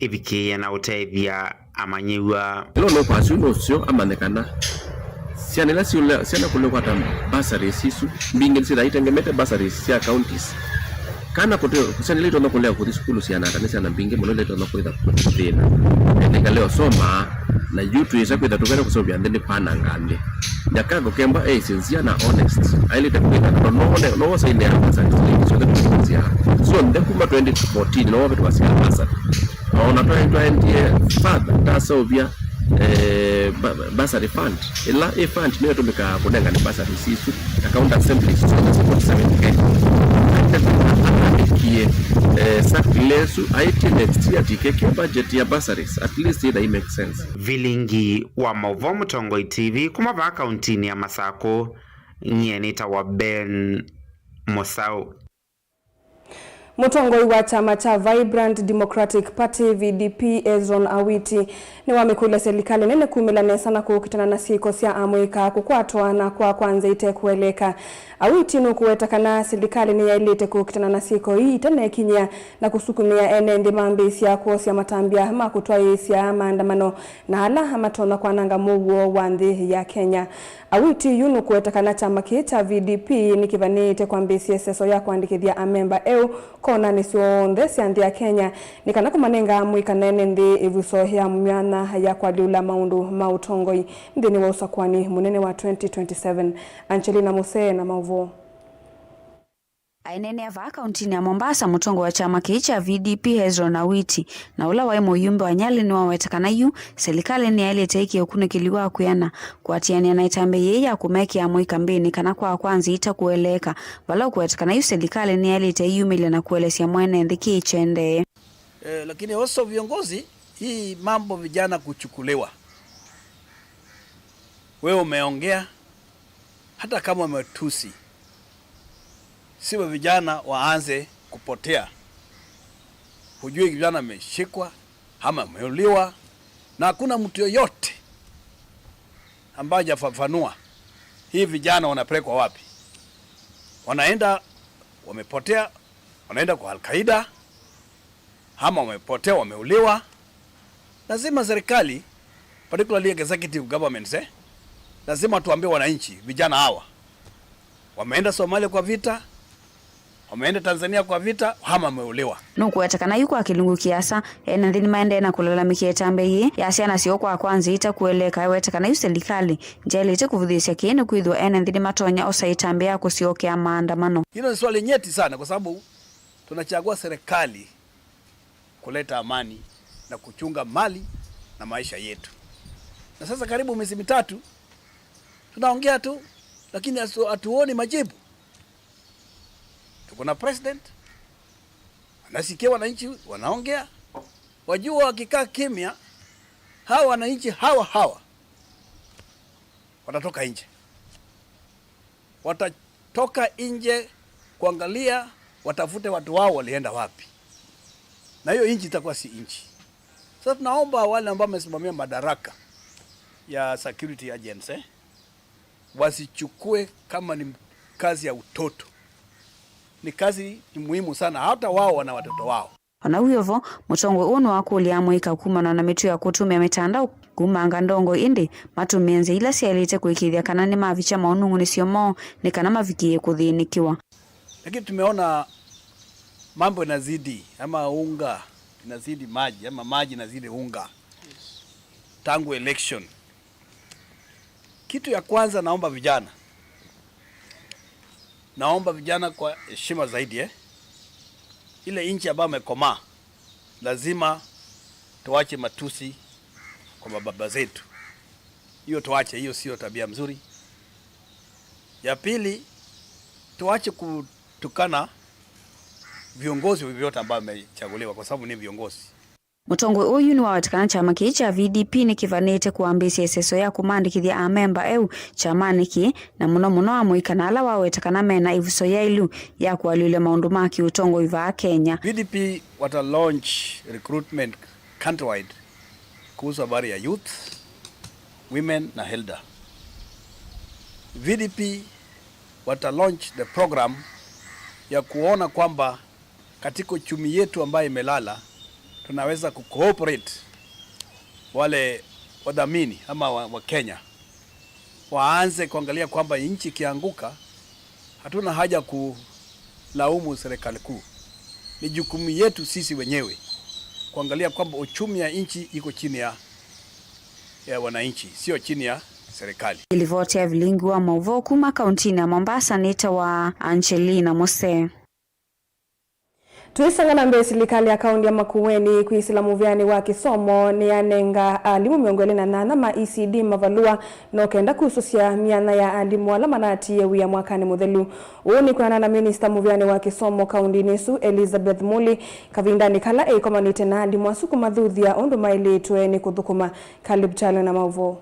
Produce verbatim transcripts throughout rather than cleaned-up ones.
ĩvikĩĩe na ũtethya amanyĩw'a. Ĩla ũlũko asu nũseo amanye kana syana ila syũlea, syana kũlea kwata bursaries isu, mbingĩ nĩsyĩthaa itengemete bursaries sya counties. Kana kũte, syana ila itonya kũlea kũthi sukulu syana ata nĩ syana mbingĩ mũno ila itonya kwĩtha kũthĩna. Ĩkalea ũsoma, na yu twĩsa kwĩtha tũkenda kũseũvya nthĩ nĩ kwananga nthĩ. Nyakako Kemba eĩsĩ nzĩa na honest. Aĩlĩte kwĩtha no, no, no, no wosainĩa bursaries syonthe tũkũsya. Syonthe kuma twenty fourteen no wavĩtũkasya bursary. Ona twaendie further, taseũvya, eh, ba- bursary fund. Ĩla ĩ fund nĩyo ĩtũmĩkaa kũnengane bursaries isu, na county assembly isu syonthe sya forty-seven Kenya. Aĩlĩte kwĩtha aandĩkie, eh, circular ĩsu, aĩtye next year tikekie budget ya bursaries, at least ĩtha i make sense. Vilingi wa maũvoo Mũtongoi T V kuma vaa kauntinĩ ya Masakũ, nyie nĩtawa Ben Mũsaũ. Mũtongoi wa kyama kya Vibrant Democratic Party, V D P, Hezron Awiti nĩwamĩkũlya silikalĩ nene kumĩla nesa na kũkitana na syĩko sya amũika kũkwatwa na kwa kwa nzĩa ite kũeleeka. Awiti nũkũweta kana silikalĩ nĩyaĩlĩte kũkitana na syĩko ii itenekinyĩa na kũsukumĩa ene nthĩ mambĩĩsya kwosya matambya ma kũtwaĩĩsya maandamano na ala matonya kwananga mũuo wa nthĩ ya Kenya. Awiti yu nũkũweta kana kyama kĩĩ kya V D P nĩkĩvanĩĩte kwambĩĩsya ĩseso ya kũandĩkĩthya amemba eũ konanĩ syonthe sya nthĩ ya Kenya nĩ kana kũmanenga amũika na ene nthĩ ĩvuso ya myanya ya kũalyũla maũndũ ma ũtongoi nthĩnĩ wa ũsakũani mũnene wa twenty twenty-seven. Angelina Musee na maũvoo. Aineenea vaa kauntinĩ ya Mombasa, mũtongoi wa kyama kĩĩ kya V D P Hezron Awiti, na ũla waĩ mũyumbe wa Nyali nĩwaweta kana yu silikalĩ nĩyaĩlĩte ĩkĩe ũkunĩkĩli wa kwĩana kũatĩanĩa na ĩtambya yĩĩ ya kũmekĩa amũika mbĩnĩ kana kwa kwa nzĩa ite kũeleeka, vala ũkũweta kana yu silikalĩ nĩyaĩlĩte ĩyumĩlya na kũelesya mwene nthĩ kĩĩ kyendee. Eh, lakini also viongozi, hii mambo vijana kuchukuliwa. Wewe umeongea, hata kama umetusi, siwe vijana waanze kupotea. Hujui kijana ameshikwa ama ameuliwa, na hakuna mtu yoyote ambaye hajafafanua hii vijana wanapelekwa wapi. Wanaenda, wamepotea, wanaenda kwa Al-Qaeda, ama wamepotea, wameuliwa. Lazima serikali, particularly executive governments, eh, lazima tuambie wananchi, vijana hawa wameenda Somalia kwa vita, wameenda Tanzania kwa vita, ama wameuliwa. Nũkũweta kana yu kwa kĩlungu kĩasa, ene nthĩ nĩmaendee na kũlalamĩkĩa ĩtambya yĩĩ ya syana syoo kwa kwa nzĩa ite kũeleeka. Eweta kana yu silikalĩ ndyaĩlĩte kũvũthĩĩsya kĩĩ nĩkwĩthĩwa ene nthĩ nĩmatonya osa ĩtambya ya kũsyokea maandamano. Hilo ni swali nyeti sana kwa sababu tunachagua serikali kuleta amani na kuchunga mali na maisha yetu. Na sasa karibu miezi mitatu tunaongea tu, lakini hatu- hatuoni majibu. Tuko na president anasikia wananchi wanaongea, wajua wakikaa kimya hawa wananchi hawa hawa watatoka nje. Watatoka nje kuangalia, watafute watu wao walienda wapi, na hiyo nchi itakuwa si nchi. Sasa tunaomba wale ambao wamesimamia madaraka ya security agents, eh, wasichukue kama ni kazi ya utoto. Ni kazi ni muhimu sana, hata wao wana watoto wao. O na wĩ o vo, mũtongoi ũũ nĩwakũlya amũika kumana na mĩtuo ya kũtũmĩa mĩtandao kumanga ndongoi, ĩndĩ matũmĩe nzĩa ila syaĩlĩte kũĩkĩĩthya kana nĩmavikya maũnung'unĩsyo moo nĩ kana mavikĩĩe kũthĩnĩkĩwa. Lakini tumeona mambo inazidi, ama unga inazidi maji, ama maji inazidi unga tangu election. Kitu ya kwanza naomba vijana, naomba vijana kwa heshima zaidi, eh, ile nchi ambayo imekomaa, lazima tuache matusi kwa mababa zetu. Hiyo tuache, hiyo sio tabia mzuri. Ya pili, tuache kutukana viongozi vyovyote ambao wamechaguliwa kwa sababu ni viongozi. Mũtongoi ũũ yu nĩwaweta kana kyama kĩĩ kya V D P nĩkĩvanĩte kũambĩĩsya ĩseso ya kũmandĩkĩthya amemba eũ kyamanĩ kĩĩ, na mũno mũno amũika na ala waweta kana mena ĩvuso yaĩlu ya kũalyũlya maũndũ ma kĩũtongoi vaa Kenya. V D P wata launch recruitment countrywide kuhusu habari ya youth, women na elder. V D P wata launch the program ya kuona kwamba katika uchumi yetu ambayo imelala, Tunaweza kucooperate wale wadhamini ama wa, wa Kenya waanze kuangalia kwamba nchi ikianguka, hatuna haja kulaumu serikali kuu. Ni jukumu yetu sisi wenyewe kuangalia kwamba uchumi ya nchi iko chini ya, ya wananchi, sio chini ya serikali. Livoti ya vilingi wa mauvoo kuma kauntinĩ ya Mombasa nĩ ta wa Angelina Mose. Tũisonga na mbee, silikalĩ ya kaunti ya Makueni kwĩsĩla mũvĩanĩ wa kĩsomo nĩyanenga alimũ mĩongo ĩlĩ na nyanya ma E C D mavalũa no kenda kusũsya myanya ya alimũ ala manatiie wĩa mwakanĩ mũthelu. Ũũ nĩ kwĩanana na minista mũvĩanĩ wa kĩsomo kauntinĩ ĩsu, Elizabeth Muli, kavindanĩ kala eĩkomanĩte na alimũ asu kũmathuthya ũndũ maĩlĩtwe nĩ kũthũkũma. Caleb Kyalo na maũvoo.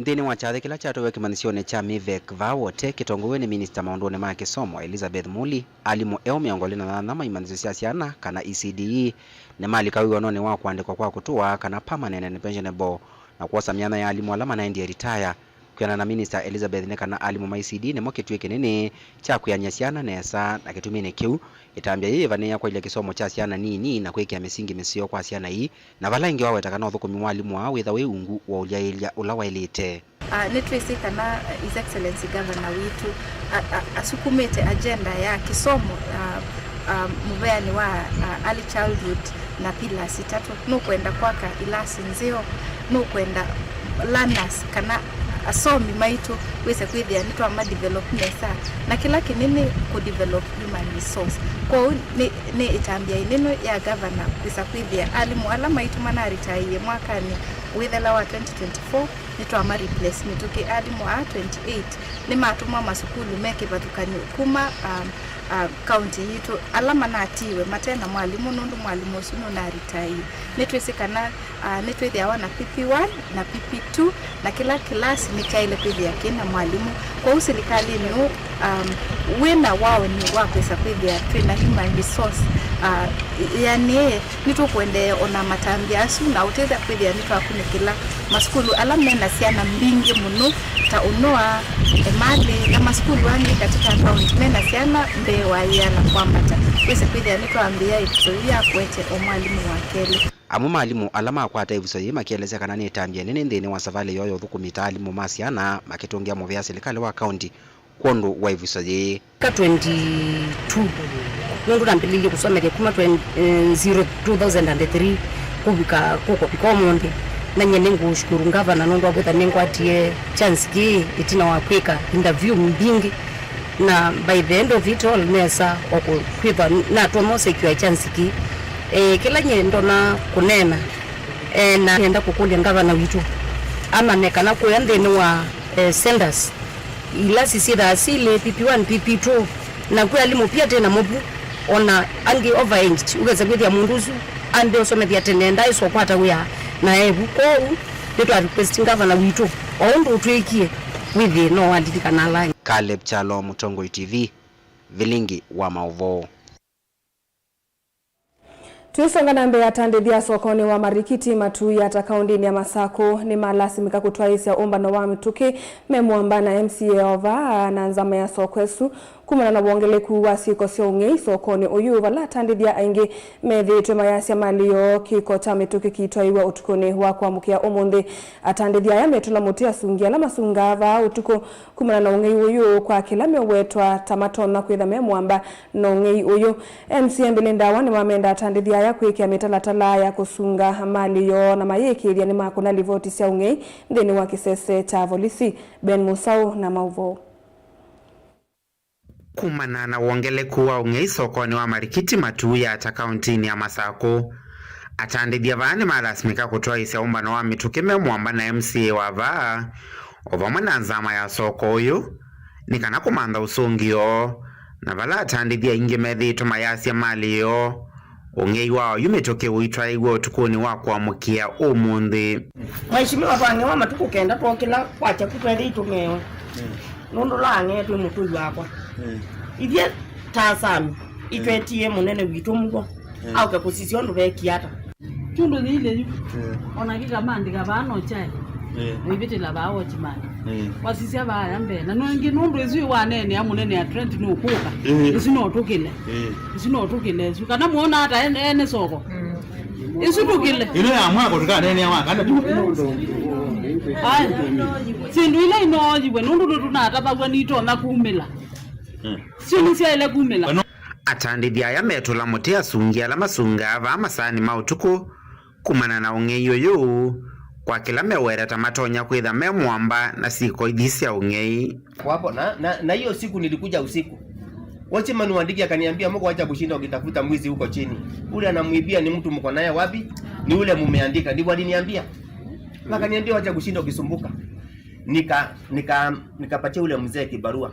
Nthĩnĩ wa kyathĩ kĩla kyatwaiwe kĩmanyĩsyonĩ kya MIVEC vaa Wote, kĩtongoew'e nĩ minista maũndũnĩ ma kĩsomo, Elizabeth Muli, alimũ eũ mĩongo ĩlĩ na nyanya ma imanyĩsyo sya syana, kana E C D E, nĩmalika wĩw'anonĩ wa kũandĩkwa kwa kũtũa, kana permanent and pensionable, na kwosa myanya ya alimũ ala manaendie ritaya. Kwĩanana na minista Elizabeth, nĩ kana alimũ ma E C D E nĩmo kĩtuĩ kĩnene kya kwĩanĩa syana nesa, na kĩtuminĩ kĩu, ĩtambya yĩĩ yĩvanĩĩa kwaĩlya kĩsomo kya syana nini na kwĩkĩa mĩsingi mĩseo kwa syana ii, na vala ĩngĩ waweta kana ũthũkũmi wa alimũ aa wĩtha wĩ ungu wa ũlyaĩĩlya ũla waĩlĩte. Ah, nĩtwĩsĩ kana, uh, His Excellency Governor witũ, a-, a-, asukumĩte agenda ya kĩsomo, ah, ah, mũveanĩ wa, ah, early childhood na pillars itatũ. Nũkwenda kwaka ilasi nzeo, nũkwenda learners kana asomi maitũ wĩse kwĩthĩa nĩtwamadevelop nesa, na kĩla kĩnene kũdevelop human resource. Kwoou nĩ, nĩ ĩtambya ĩnene ya governor kwĩsa kwĩthĩa alimũ ala maitũ manaritaĩie mwakanĩ wĩthela wa twenty twenty-four, nĩtwama replace mĩtũkĩ. Alimũ aa twenty-eight nĩmatũmwa masukulu me kĩvathũkany'o kuma, um, uh, kaunti yitũ, ala manatiiwe mate na mwalimũ nũndũ mwalimũ ũsu nũnaritaĩie. Nĩtwĩsĩ kana, uh, nĩtwĩthĩawa na P P one na P P two, na kĩla kĩlasi nĩkyaĩle kwĩthĩa kĩ na mwalimũ. Kwoou silikalĩnĩ ũũ, um, wĩ na waoni wa kwĩsa kwĩthĩa twĩ na human resource, uh, ĩanĩe. Nĩtũkũendeea o na matambya asu na ũtethya kwĩthĩa nĩtwakunĩkĩla masukulu ala me na syana mbingĩ mũno ta Unoa, Emali, na masukulu angĩ katika kaunti me na syana mbee wa ĩana kwambata. Wĩse kwĩthĩa nĩtwambĩĩa ĩvuso yĩu ya kũete o mwalimũ wa kelĩ. Amwe ma alimũ ala makwata ĩvuso yĩĩ makielesya kana nĩ ĩtambya ĩnene nthĩnĩ wa savalĩ yoo ya ũthũkũmi ta alimũ ma syana, makĩtũngĩa mũvea silikalĩ wa kaunti kwondũ wa ĩvuso yĩĩ. Ka twenty-two, nũndũ nambĩlĩlye kũsomethya kuma twenty, eh, zero two thousand and three kũvika kũko vika ũmũnthĩ. Na nyie nĩngũshukuru ngavana nũndũ wa kwĩtha nĩngwatie chance kĩĩ ĩtina wa kwĩka interview mbingĩ. Na by the end of it all, nesa o kũ-, kwĩthwa natũma secure chance kĩĩ. Eh, kĩla nyie ndona kũneena, eh, na nenda kũkũlya ngavana witũ amanye kana kũya nthĩnĩ wa, eh, centers, ilasi syĩthaa syĩlĩ, P P one, P P two, na kwĩ alimũ pia tena mũvu, ona angĩ overaged, ũkesa kwĩthĩa mũndũ ũsu ambe ũsomethya tene, ndaĩsa ũkwata wĩa na evu. Kwoou nĩtwa request ngavana witũ, o ũndũ ũtwĩkie, wĩthĩe no walilikana ala angĩ. Caleb Kyalo, Mũtongoi T V, vilingi wa maũvoo. Tũisonga na mbee, atandĩthya sokonĩ wa Marikiti Matui Yata kaũntĩnĩ ya Masakũ nĩmalasimĩka kũtwaĩĩsya ũmbano wa mĩtũkĩ me mũamba na M C A wa vaa na nzama ya soko ĩsu kumana na wongeleku wa syĩko sya ũng'ei sokonĩ ũyu, vala atandĩthya aingĩ methĩĩtwe mayasya malĩ yoo kĩko kya mĩtũkĩ kitwaĩwe ũtukũnĩ wa kũamũkĩa ũmũnthĩ. Atandĩthya aya metũla mũtĩ asungi ala masungaa vaa ũtukũ kumana na ũng'ei ũyũ kwa kĩla meũwetwa ta matonya kwĩtha me mũamba na ũng'ei ũyũ. M C A Billy Ndawa nĩwamenda atandĩthya aya kwĩkĩa mĩtalatala ya kũsunga malĩ yoo na mayĩkĩĩthya nĩmakũna livoti sya ũng'ei nthĩnĩ wa kĩsese kya volisi. Ben Musau na maũvoo. Kumana na wongeleku wa ũng'ei sokonĩ wa Marikiti Matui Yata kaũntĩnĩ ya Masakũ, atandĩthya vaa nĩmalasimĩka kũtwaĩĩsya ũmbano wa mĩtũkĩ me mũamba na M C A wa vaa, o vamwe na nzama ya soko ũyũ, nĩ kana kũmantha ũsũngĩo, na vala atandĩthya aingĩ methĩĩtwe mayasya malĩ yoo, ũng'ei wa oyu mĩtũkĩ ũitwaĩiw'e ũtukũnĩ wa kũamũkĩa ũmũnthĩ. Mheshimiwa, twang'ewa matukũ kenda twokĩla kwakya ku twethĩ itũng'ewe. Nũndũ laang'ee twĩ mũtũi wakwa. Ithyĩ ta Asami, itwetie mũnene witũ mũo. Aũke kũsisya ũndũ veekie ata. Kyũndũ yĩilye yu. Ona kĩkamandĩka vaa no kyaĩ. Eh. Ũivĩtĩla vaa watchman. Eh. Wasisya vaya mbee. Na nũngĩ nũndũ ĩsu waneenea mũnene ya Trent nũkũka. Eh. Ĩsu no tũkĩle. Eh. Ĩsu no tũkĩle ĩsu. Kana muona ata ene, ene soko. Mm. Ĩsu tũkĩle. Ĩno ya mwako tũkaneenea wa kana tu. Ai. Syĩndũ ila inooyiwe nũndũ nĩtũnatavaw'a nitonya kumĩla. Eh. Syo nĩsyaĩle kumĩla. Atandĩthya aya metũla mũtĩ asungi ala masungaa vaa masaani ma ũtukũ kumana na ũng'ei ũyũ, kwa kĩla meweta ta matonya kwĩtha me mũamba na syĩko ithi sya ũng'ei. Wapo, na, na, na hiyo siku nilikuja usiku. Watchman wa ndege akaniambia, "Mko acha kushinda ukitafuta mwizi huko chini. Ule anamwibia ni mtu mko naye wapi? Ni ule mumeandika." Ndivyo aliniambia. Na akaniambia, "Wacha kushinda ukisumbuka." Nika, nika, nikapatia ule mzee kibarua.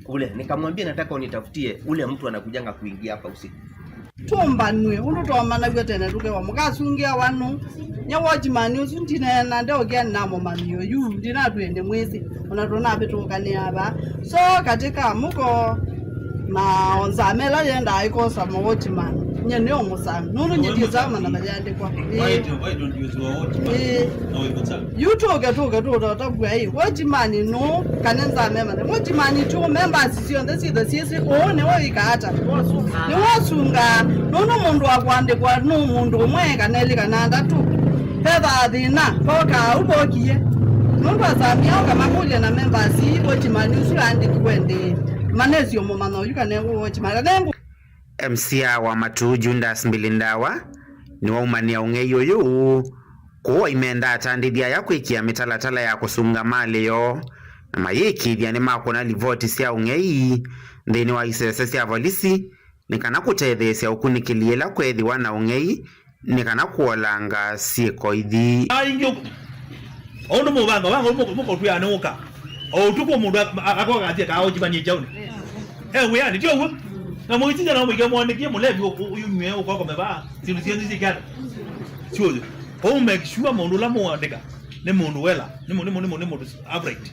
Ule, nikamwambia, "Nataka unitafutie ule mtu anakujanga kuingia hapa usiku." Tũmbanw'e ũndũ twamanaw'a tene tũkewa mũkasungĩa wanu. Nye watchman ũsu ndineena ndeũkĩa namũmanyĩo yu ndinatwĩe ndĩmwĩsĩ, ona tũnavĩtũkanĩa vaa. So katĩ ka mũko na o nzama ĩla yendaa ĩkosa ma watchman, nye nĩ ũmũsanga nũndũ nye ndisaa mana mayandĩkwa. Why do, why don't you use your watchman? Ĩĩ. No, you can. Yu tũke tũke tũtavw'a ĩ watchman nũũ kana nzama ĩmanya watchman tu members syonthe syĩthe syĩsĩ ũũ nĩwe wĩkaa ata. Nĩwe ũsungaa nũndũ mũndũ wa kũandĩkwa nũ mũndũ ũmwe kana elĩ kana atatũ. Vethaa thĩna vokaa ũvokie nũndũ asamia ũkamakũlya na members ii watchman ũsu aandĩkiwe ndĩĩ manesio mũmanya ũyu kana ew'o watchman kana engũ. M C A wa Matuu Judas Mbilindawa nĩwaumanĩa ũng'ei ũyũ. Kwoou aimenda atandĩthya aya kwĩkĩa mĩtalatala ya kũsunga malĩ yoo, na mayĩĩkĩĩthya nĩmakũna livoti sya ũng'ei nthĩnĩ wa isese sya volisi, nĩ kana kũtetheesya ũkunĩkĩli yĩla kweethĩwa na ũng'ei, nĩ kana kũolanga syĩko ithi. Aingĩ ũk-, o ũndũ mũvanga, vanga mũko-, mũkotwĩanĩũka. O ũtukũ mũndũ ak-, a-, akoka atie kaa ũjimanie kyaũnĩ. E wĩanĩ, ti ũw'o? Na mũitinda no mũike mwanĩkie mũlevi ũkũ-, ũyumie ũkokome vaa, syĩndũ syenyu syĩkĩata. Siũyũ. Ũu make sure mũndũ ũla mũandĩka nĩ mũndũ wela, nĩ mũ-, nĩ mũ-, nĩ mũ-, nĩ mũndũ upright.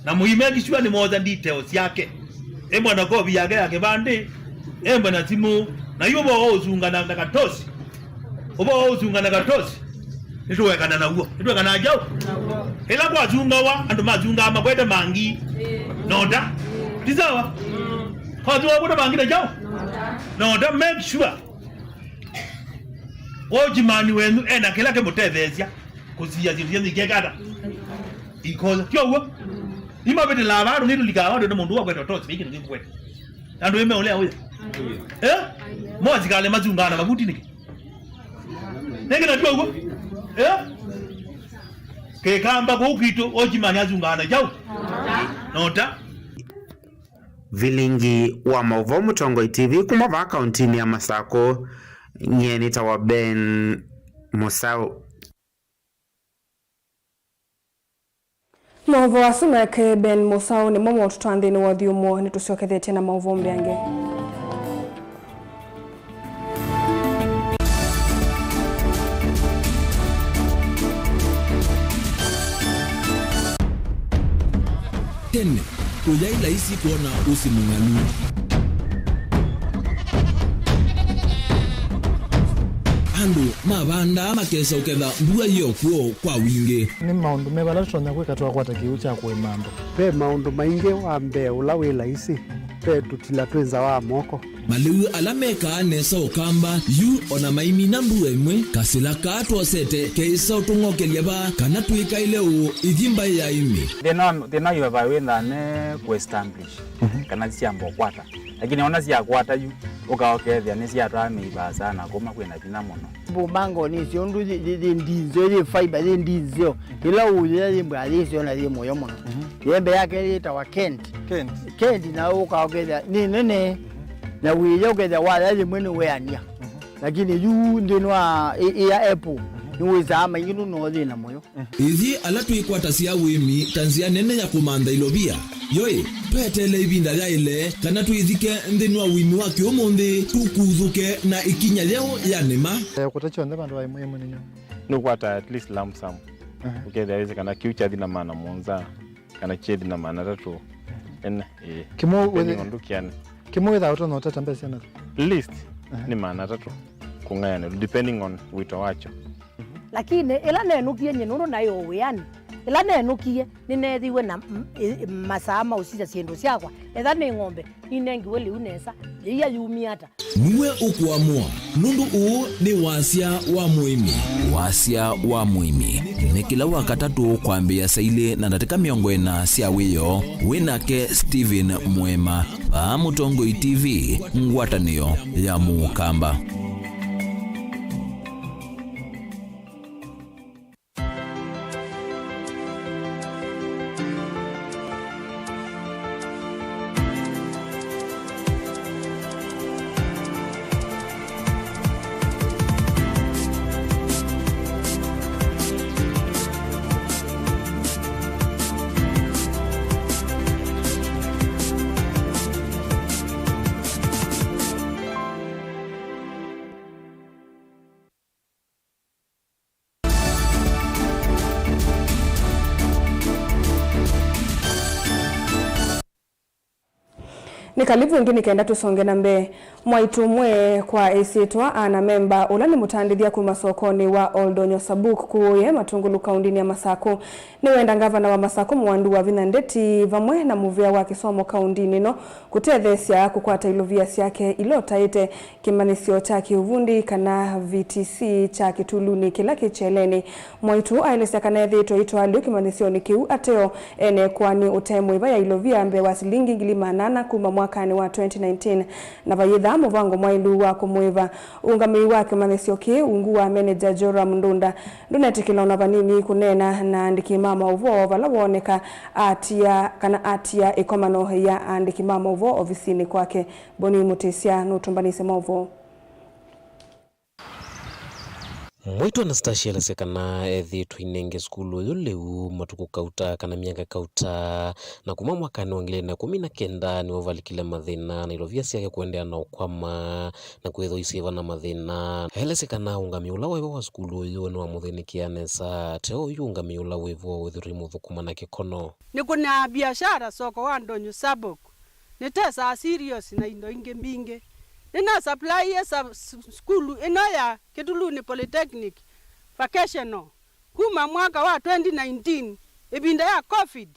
Na mũi make sure nĩ mwosa details syake. Embwa na kovi yake ya kĩvandĩ, embwa na simũ, na yu ũvoo wa ũsunga na, na katosi. Ũvoo wa ũsunga na katosi. Nĩtũwekana naw'o. Nĩtũwekanaa kyaũ? Ĩla kwasungawa, andũ masungaa makwete mangi. Nota. Ti sawa? Kwasungawa kwete mangi na kyaũ? Nota. Make sure watchman wenyu ena kĩla kĩmũtetheesya kũsia syĩndũ syenyu ikekata. Ikosa. Ti ũw'o? Imavĩtĩlaa vandũ nĩtũlikaa vandũ nĩ mũndũ wakwete tosi, vei kĩndũ kĩkũkwete. Andũ ĩmeũlea ũya. Eh? Mosikale masungaa na mavuti nĩkĩ? Nĩkĩ na ti ũw'o? Eh? Kĩkamba kũu kwitũ, watchman asungaa na kyaũ? Nota. Vilingi wa maũvoo Mũtongoi T V kuma vaa kauntinĩ ya Masakũ, nyie nĩtawa Ben Mũsaũ. Maũvoo asu meke Ben Mũsaũ nĩmo maũtũtwaa nthĩnĩ wa ũthyũmũo. Nĩtũsyokethetye na maũvoo mbeange. Tene, kũyaĩ laisi kwona ũsĩ mũng'alu. Andũ mavandaa makesa ũketha mbua yĩ o kw'o kwa wingĩ. Nĩ maũndũ meva ala tũtonya kwĩka twakwata kĩw'ũ kya kũĩma andũ? Ve maũndũ maingĩ. Wa mbee ũla wĩ laisi, ve tũtila twĩ nza wa moko. Malĩu ala mekaa nesa Ũkamba, yu o na maimina mbua ĩmwe, kasĩla kaa twosete keĩsa ũtũng'okelya vaa kana twĩkaĩle ũũ ithi mbaĩ ya ĩmĩ. Thĩna wa, thĩna wa highway wĩthaa ne kũ establish, mhm, kana syamba ũkwata. Lakini ona syakwata yu, ũka ũkethĩa nĩsyatwaa mĩivaa sana kuma kwĩna vinya mũno. Mbumangoni icio ũndũ yĩ, yĩ, yĩ ndinzeo, yĩ fiber, yĩ ndinzeo. Ĩla ũyĩa yĩ mbwa yĩ syo na yĩ mũyo mũno. Mhm. Yembe yake yĩtawa Kent. Kent. Kent na ũka ũkethĩa nĩ nene. Na wĩya ũkethĩa waya yĩmwe nĩ weania. Mhm. Lakini yu nthĩnĩ wa ĩ-, ĩya Apple, mhm, nĩ wĩsaa maingĩ nũno yĩ na mũyo. Ithyĩ ala twĩkwatasya ũĩmi ta nzĩa nene ya kũmantha ilovia, yoĩ, tweteele ĩvinda yaĩle kana twĩthike nthĩnĩ wa ũĩmi wa kĩũmũnthĩ, tũkuthũke na ĩkinya yeũ ya nĩma. Eh, kũta kyonthe vandũ va ĩmwe ĩmwe nĩ nyũmba. Nũkwata at least lump sum. Aha. Ũkethĩa wĩsĩ kana kĩu kyathi na maana mũonza, kana kyethi na maana atatũ. Ene, ĩĩ. Kĩmwe depending wĩthĩ- on ndũkĩanĩ. Kĩmwe wĩthaa ũtonya ũtata mbesa syana? Least, aha, nĩ maana atatũ kũng'ayanĩlwa, depending on wĩto wakyo. Lakini ĩla nenũkie nyie nũndũ naĩ o wĩanĩ, Ĩla nenũkie, nĩneethĩiwe na m-, ĩ-, ĩ-, masaa ma ũsisya syĩndũ syakwa. Etha nĩ ng'ombe, ninengiwe lĩu nesa, yĩia yumie ata? Nue ũkũamũa, nũndũ ũũ nĩ Wasya wa Mũĩmi. Wasya wa Mũĩmi nĩ kĩla Wakatatũ kwambĩĩa saa ilĩ na ndatĩka mĩongo ĩna sya wĩoo, wĩ nake Stephen Mũema, vaa Mũtongoi T V, ngwatanĩo ya Mũkamba. Nĩ kalivu ĩngĩ nĩ kenda tũsonge na mbee. Mwaitũ ũmwe kwa ĩsyĩtwa Ana Memba, ũla nĩ mũtandĩthya kuma sokonĩ wa Oldonyo Sabuk kũũye Matũngũlũ kaũndĩnĩ ya Masakũ, nĩwenda ngavana wa Masakũ Mwandũ Wavinya Ndeti vamwe na mũvĩa wa kĩsomo kaũndĩnĩ ĩno kũtetheesya kũkwata ilovia syake ila ũtaĩte kĩmanyĩsyo kya kĩũvundi kana V T C kya kĩtulunĩ kĩla kĩ Kyeleni. Mwaitũ aelesya kana ethĩĩtwe aitwaa lĩu kĩmanyĩsyonĩ kĩu ateo ene ĩkoani ũte mũĩva ya ilovia mbee wa silingi ngili maana ana kuma mwakanĩ wa twenty nineteen, na vayĩthaa mũvango mwaĩlu wa kũmũĩva. Ũũngamĩi wa kĩmanyĩsyo kĩĩ ungu wa menenja Joram Ndunda ndũnetĩkĩla ona vanini kũneena na aandĩki ma maũvoo vala wooneka atia kana atia ĩkomano ya aandĩki ma maũvoo ovisinĩ kwake. Boni Mũtĩsya nũtũmbanĩsye maũvoo. Mwaitũ Anastasia elesya kana ethĩĩtwe ainenge sukulu ũyũ lĩu matukũ kauta kana myaka kauta, na kuma mwakanĩ wa ngili ilĩ na ĩkũmi na kenda nĩvo valikile mathĩna na ilovia syake kũendeea na ũkwama na kwĩthwa isyĩva na mathĩna. Elesya kana ũũngamĩi ũla waĩvo wa sukulu ũyũ nĩwamũthĩnĩkĩaa nesa, ateo ũyu ũũngamĩi ũla wĩvo wĩthĩtwe imũthũkũma na kĩkono. Nĩ kũnaa biashara soko wa Ndonyo Sabok. Nĩtesaa serious na indo ingĩ mbingĩ. Nĩnasupplyaie sa-, s-, sukulu ĩno ya Kĩtulunĩ Polytechnic vocational kuma mwaka wa twenty nineteen, ĩvinda ya covid,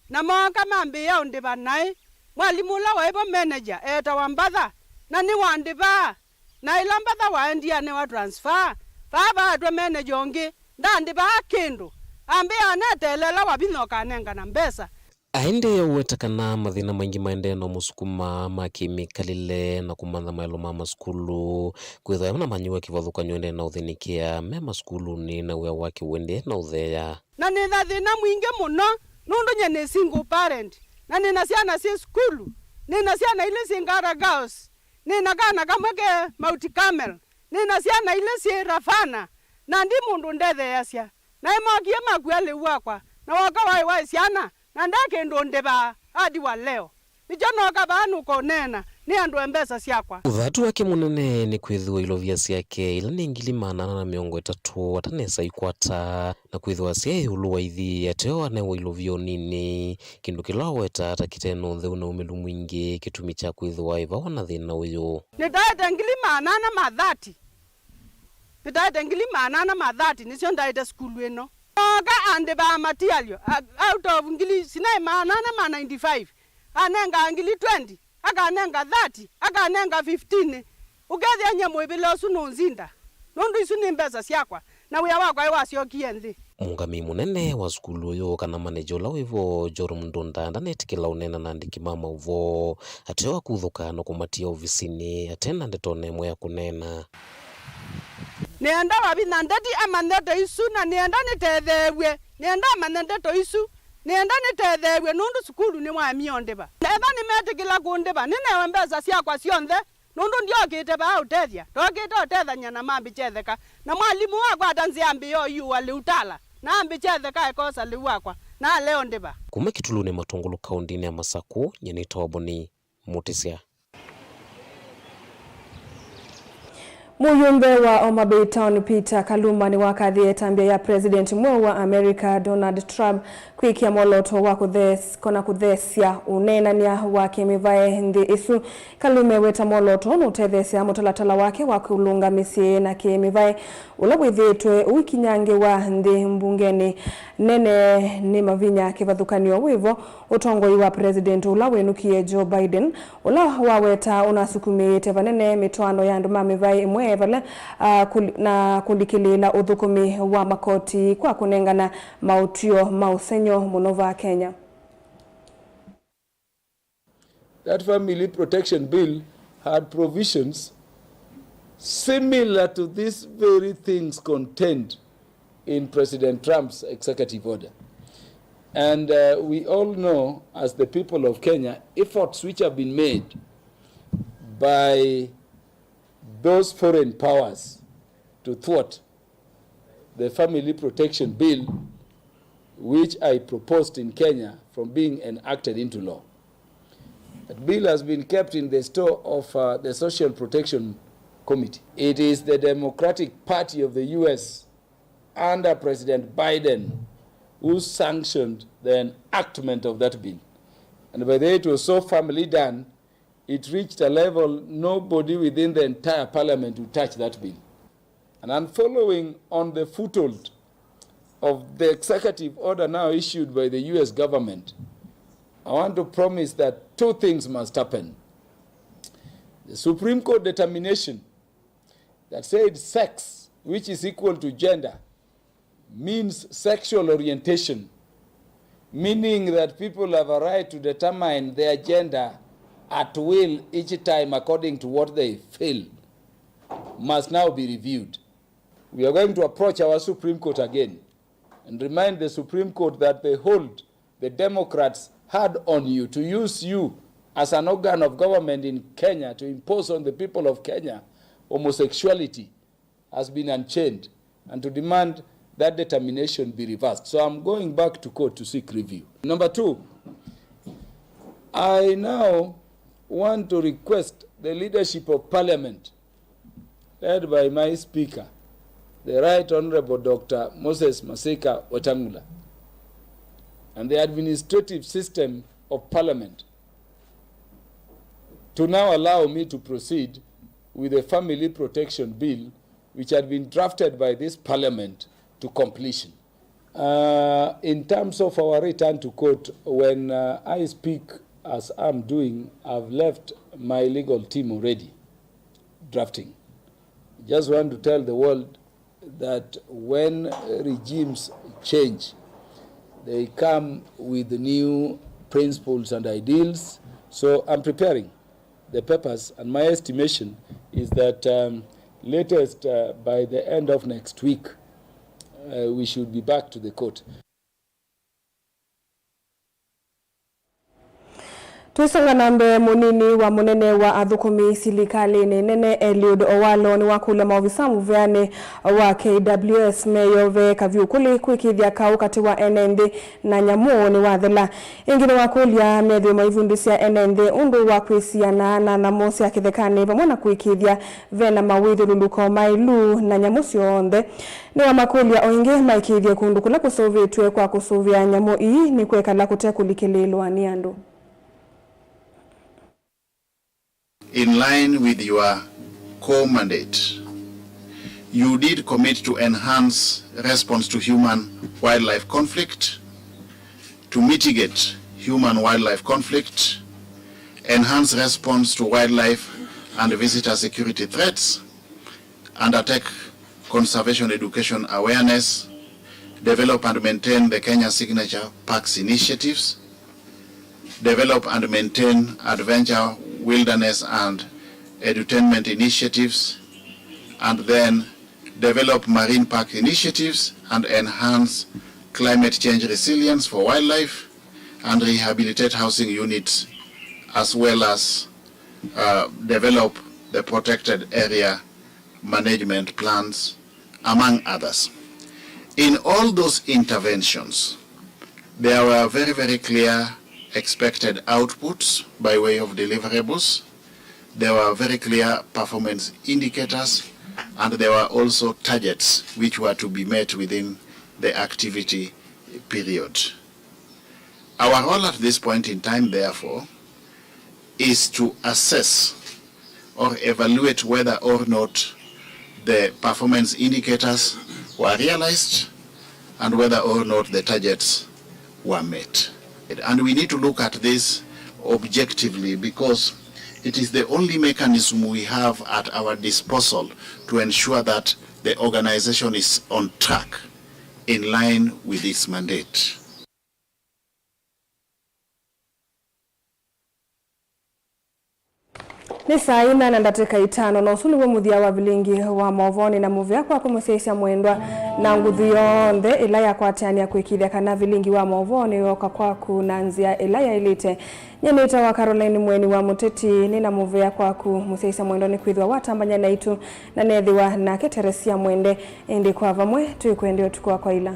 na mooka mambĩĩa ũndĩva naĩ. Mwalimũ ũla waĩvo manager eetawa Mbatha, na nĩwandĩvaa, na ĩla Mbatha waendie anengwa transfer. Vaa vaetwe manager ũngĩ, ndandĩvaa kĩndũ. Ambĩĩa aneteele ĩla Wavinya ũkanengana mbesa. Aendeea ũweta kana mathĩna maingĩ maendee na ũmũsukuma ma kĩmĩkalĩle na kũmantha maelo ma masukulu, kwĩthwa na manyiwa kĩvathũkany'o endee na ũthĩnĩkĩa me masukulunĩ na wĩa wake ũendee na ũtheea. Na nĩ na thĩna mwingĩ mũno, nũndũ nyie nĩ single parent, na nĩ na syana syĩ sukulu, nĩ na syana ilĩ syĩ Ngara Girls, nĩ na kana kamwe ke Mount Carmel, nĩ na syana ilĩ syĩ Ravana, na ndi mũndũ ndetheeasya. Naĩ mokie makua lĩu wakwa, na woka waĩ wa syana, na nde kĩndũ ndĩvaa, hadi wa leo. Nĩkyo nooka vaa nũkũneena, nĩ andũ e mbesa syakwa. Ũthatu wake mũnene nĩ kwĩthĩwa ilovia syake, ila nĩ ngili maana ana na mĩongo ĩtatũ, atanesa ikwata, na kwĩthĩwa syaĩ ĩũlũ wa ithi, ateo anewa ilovia o nini, kĩndũ kĩla awetaa ta kĩte na ũntheu na ũmĩlu mwingĩ, kĩtumi kya kwĩthĩwa ĩvawa na thĩna ũyũ. Nĩtaĩte ngili maana ana ma thati. Nĩtaĩte ngili maana ana ma thati, nĩsyo ndaĩte sukulu ĩno. Ooka andĩvaa material, a-, out of ngili sinaĩ maana ana ma ninety-five, anengaa ngili twenty, akanenga thirty, akanenga fifteen. Ũkethĩa nyie mũĩvĩle ũsu nũnzinda, nũndũ isu nĩ mbesa syakwa, na wĩa wakwa ĩwasyokie nthĩ. Mũũngamĩi mũnene wa sukulu ũyũ, kana maneja ũla wĩvo, Joram Ndunda, ndanetĩkĩla ũneena na andĩki ma maũvoo, ateo akuthũka na kũmatia ovisinĩ, ate na ndeto ona ĩmwe ya kũneena. Nĩenda Wavinya Ndeti amanye ndeto isu, na nĩenda nĩtetheew'e. Nĩenda amanye ndeto isu. Nĩenda nĩtetheew'e, nũndũ sukulu nĩwaemie ũndĩva. Ethwa nĩmetĩkĩla kũndĩva, nĩnewe mbesa syakwa syonthe, nũndũ ndyokĩte vaa ũtethya. Ndokĩte ũtethany'a na mambĩkya ĩtheka. Na mwalimũ wakwata nzĩa ambĩĩa ũiũa lĩu tala, na ambĩkya ĩtheka ekosa lĩu wakwa, na alea ũndĩva. Kuma Kĩtulunĩ Matũngũlũ kaũndĩnĩ ya Masakũ, nyie nĩtawa Boni Mũtĩsya. Mũyũmbe wa Homa Bay Town Peter Kaluma nĩwakathĩe ĩtambya ya President mweũ wa America Donald Trump kwĩkĩa mwolooto wa kũthees-, kona kũthesya ũneenany'a wa kĩmĩvaĩ nthĩ ĩsu. Kaluma eweta mwolooto ũũ nũtetheesya mũtalatala wake wa kũlũnga mĩsyĩ na kĩmĩvaĩ ũla wĩthĩĩtwe ũikinyangĩwa nthĩ mbungenĩ nene nĩ mavinya. Kĩvathũkany'o wĩvo, ũtongoi wa President ũla wĩnũkie Joe Biden, ũla waweta ũnasukumĩĩte vanene mĩtwaano ya andũ ma mĩvaĩ ĩmwe vala, ah, kũli-, na kũlikĩlĩĩla ũthũkũmi wa makoti kwa kũnengana maũtw'ĩo ma ũsengy'o mũno vaa Kenya. That Family Protection Bill had provisions similar to these very things contained in President Trump's executive order. And, uh, we all know, as the people of Kenya, efforts which have been made by those foreign powers to thwart the Family Protection Bill, which I proposed in Kenya, from being enacted into law. That bill has been kept in the store of, uh, the Social Protection Committee. It is the Democratic Party of the U S under President Biden who sanctioned the enactment of that bill. And by the way, it was so firmly done, it reached a level nobody within the entire parliament would touch that bill. And I'm following on the foothold of the executive order now issued by the U S government. I want to promise that two things must happen. The Supreme Court determination that said sex, which is equal to gender, means sexual orientation, meaning that people have a right to determine their gender at will each time according to what they feel, must now be reviewed. We are going to approach our Supreme Court again and remind the Supreme Court that the hold the Democrats had on you to use you as an organ of government in Kenya to impose on the people of Kenya homosexuality has been unchained, and to demand that determination be reversed. So I'm going back to court to seek review. Number two, I now want to request the leadership of parliament, led by my speaker, the Right Honorable Doctor Moses Masika Wetangula, and the administrative system of parliament to now allow me to proceed with the Family Protection Bill, which had been drafted by this parliament, to completion. Uh, in terms of our return to court, when, uh, I speak as I'm doing, I've left my legal team already drafting. Just want to tell the world that when regimes change, they come with new principles and ideals. So I'm preparing the papers, and my estimation is that, um, latest, uh, by the end of next week, uh, we should be back to the court. Twĩsonga na mbee, mũnini wa mũnene wa athũkũmi silikalĩnĩ nene Eliud Owalo nĩwakũlya maovisa mũvĩanĩ wa K W S meyove kavyũ kũlĩ kwĩkĩĩthya kaũ katĩ wa ene nthĩ na nyamũ nĩwathela. Ĩngĩ nĩwakũlya methĩwe maivundĩsya ene nthĩ ũndũ wa kwĩsiana na nyamũ sya kĩthekanĩ vamwe na kũĩkĩĩthya ve na mawĩthyũlũlũko maĩlu na nyamũ syonthe. Nĩwamakũlya o ĩngĩ maĩkĩĩthye kũndũ kũla kũsũvĩtw'e kwa kũsũvĩa nyamũ ii nĩkwekala kũte kũlikĩlĩĩlwa nĩ andũ. In line with your core mandate, you did commit to enhance response to human-wildlife conflict, to mitigate human-wildlife conflict, enhance response to wildlife and visitor security threats, undertake conservation education awareness, develop and maintain the Kenya Signature Parks initiatives, develop and maintain adventure, wilderness and edutainment initiatives, and then develop marine park initiatives and enhance climate change resilience for wildlife, and rehabilitate housing units, as well as, uh, develop the protected area management plans, among others. In all those interventions, there were very, very clear expected outputs by way of deliverables. There were very clear performance indicators And there were also targets which were to be met within the activity period. Our role at this point in time, therefore, is to assess or evaluate whether or not the performance indicators were realized and whether or not the targets were met. And we need to look at this objectively because it is the only mechanism we have at our disposal to ensure that the organization is on track in line with its mandate. Nĩ saa inya na ndatĩka itano, na ũsu nĩw'o mũthya wa vilingi wa maũvoo. Nĩ na mũvea kwaku mũsyaĩĩsya mwendwa, na nguthu yonthe ĩla yakwatĩanĩa kwĩkĩĩthya kana vilingi wa maũvoo nĩwooka kwaku na nzĩa ĩla yaĩlĩte. Nyie nĩtawa Caroline Mweni wa Mũteti. Nĩ na mũvea kwaku mũsyaĩĩsya mwendwa nĩkwĩthĩwa watambany'a naitũ, na neethĩwa nake Teresia Mwende. Ĩndĩ kwa vamwe, twĩkwendea ũtukũ wa kwaĩla.